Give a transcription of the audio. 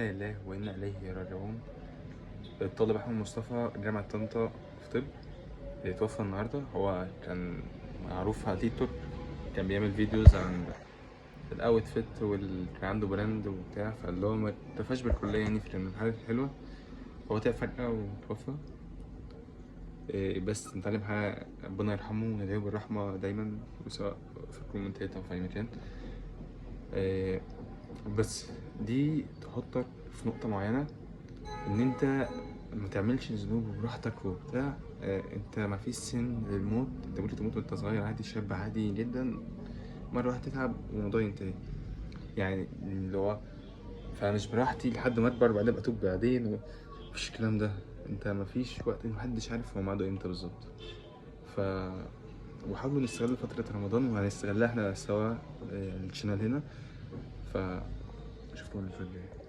لله وإنا إليه راجعون. الطالب أحمد مصطفى، جامعة طنطا، في طب، اتوفى النهاردة. هو كان معروف على تيك توك، كان بيعمل videos عن ال outfit كان عنده brand وبتاع، فاللي هو ما اكتفاش بالكلية يعني، في الحاجات الحلوة. هو تعب فجأة وتوفى. بس نتعلم حاجة، ربنا يرحمه وندعيه بالرحمة دايما، وسواء في الكومنتات أو في أي مكان. بس دي تحطك في نقطة معينة، إن أنت ما تعملش ذنوب براحتك وبتاع. أنت ما فيش سن للموت، أنت ممكن تموت وأنت صغير عادي، شاب عادي جدا، مرة واحدة تتعب والموضوع ينتهي، يعني اللي هو فمش براحتي لحد ما اكبر وبعدين ابقى اتوب بعدين مفيش الكلام ده. انت مفيش وقت، محدش عارف هو ميعاده امتى بالظبط. ف وحاولوا نستغل فترة رمضان، وهنستغلها احنا سوا، ال channel هنا. ف اشوفكم الفيديو الجاي.